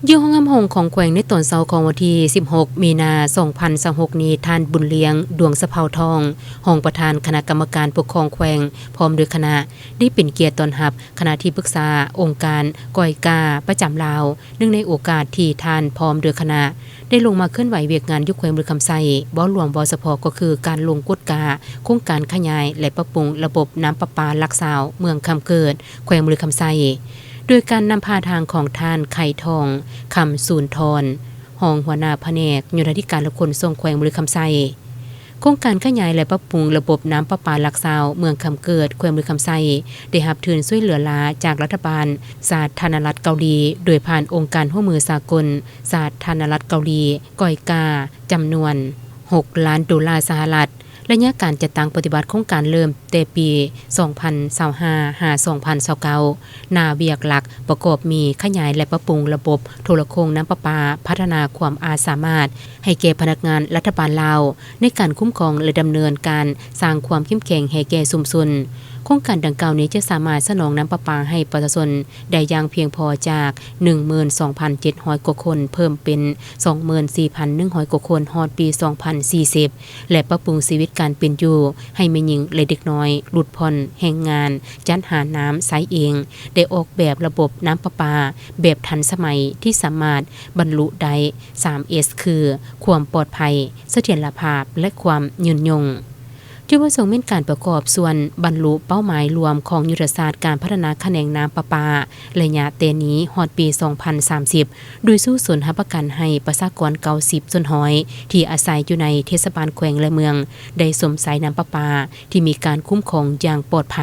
ຢູ່ຫ້ອງຫຳໂຮງຂອງແຂວງໃນຕອນເຊົ້າຂອງວັນທີສິບຫົກ ມີນາ ສອງພັນຊາວຫົກນີ້, ທ່ານ ບຸນລຽງ ດວງສະເພົາທອງ, ຮອງປະທານຄະນະກຳມະການປົກຄອງແຂວງ ພ້ອມດ້ວຍຄະນະ ໄດ້ເປັນກຽດຕ້ອນຮັບຄະນະທີ່ປຶກສາອົງການກອຍກາປະຈຳລາວ. ເນື່ອງໃນໂອກາດທີ່ທ່ານພ້ອມດ້ວຍຄະນະ ໄດ້ລົງມາເຄື່ອນໄຫວວຽກງານຢູ່ແຂວງບໍລິຄຳໄຊ, ເວົ້າລວມເວົ້າສະເພາະກໍຄືການລົງກວດກາໂຄງການຂະຫຍາຍ ແລະ ປັບປຸງລະບົບນ້ຳປະປາຫຼັກຊາວ ເມືອງຄຳເກີດ ແຂວງບໍລິຄຳໄຊ ໂດຍການນຳພາທາງຂອງທ່ານ ໄຂ່ທອງ ຄຳສູນທອນ, ຮອງຫົວໜ້າພະແນກໂຍທາທິການ ແລະ ຂົນສົ່ງແຂວງບໍລິຄຳໄຊ. ໂຄງການຂະຫຍາຍ ແລະ ປັບປຸງລະບົບນ້ຳປະປາຫຼັກຊາວ ເມືອງຄຳເກີດ ແຂວງບໍລິຄຳໄຊ ໄດ້ຮັບທຶນຊ່ວຍເຫຼືອລ້າຈາກລັດຖະບານສາທາລະນະລັດເກົາຫຼີ ໂດຍຜ່ານອົງການຮ່ວມມືສາກົນສາທາລະນະລັດເກົາຫຼີ ກອຍກາ ຈຳນວນຫົກລ້ານໂດລາສະຫະລັດ. ໄລຍະການຈັດຕັ້ງປະຕິບັດໂຄງການເລີ່ມແຕ່ປີສອງພັນຊາວຫ້າ ຫາ ສອງພັນຊາວເກົ້າ. ໜ້າວຽກຫຼັກປະກອບມີ ຂະຫຍາຍ ແລະ ປັບປຸງລະບົບໂທລະໂຄ່ງນ້ຳປະປາ, ພັດທະນາຄວາມອາດສາມາດໃຫ້ແກ່ພະນັກງານລັດຖະບານລາວ ໃນການຄຸ້ມຄອງ ແລະ ດຳເນີນການສ້າງຄວາມເຂັ້ມແຂງໃຫ້ແກ່ຊຸມຊົນ. ໂຄງການດັ່ງກ່າວນີ້ຈະສາມາດສະໜອງນ້ຳປະປາໃຫ້ປະຊາຊົນໄດ້ຢ່າງພຽງພໍຈາກໜຶ່ງໝື່ນສອງພັນເຈັດຮ້ອຍກວ່າຄົນ ເພີ່ມເປັນສອງໝື່ນສີ່ພັນໜຶ່ງຮ້ອຍກວ່າຄົນ ຮອດປີສອງພັນສີ່ສິບ ແລະ ປັບປຸງຊີວິດການເປັນຢູ່ໃຫ້ແມ່ຍິງ ແລະ ເດັກນ້ອຍ ຫຼຸດຜ່ອນແຮງງານ ຈັດຫານ້ຳໃຊ້ເອງ, ໄດ້ອອກແບບລະບົບນ້ຳປະປາແບບທັນສະໄໝທີ່ສາມາດບັນລຸໄດ້ສາມເອສ ຄື ຄວາມປອດໄພ, ສະຖຽນລະພາບ ແລະ ຄວາມຍືນຍົງ. ຈຸດປະສົງແມ່ນການປະກອບສ່ວນບັນລຸເປົ້າໝາຍລວມຂອງຍຸດທະສາດການພັດທະນາຂະແໜງນ້ຳປະປາ ໄລຍະແຕ່ນີ້ຮອດປີສອງພັນສາມສິບ ໂດຍສູ້ຊົນຮັບປະກັນໃຫ້ປະຊາກອນເກົ້າສິບສ່ວນຮ້ອຍທີ່ອາໄສຢູ່ໃນເທດສະບານແຂວງ ແລະ ເມືອງ ໄດ້ຊົມໃຊ້ນ້ຳປະປາທີ່ມີການຄຸ້ມຄອງຢ່າງປອດໄພ.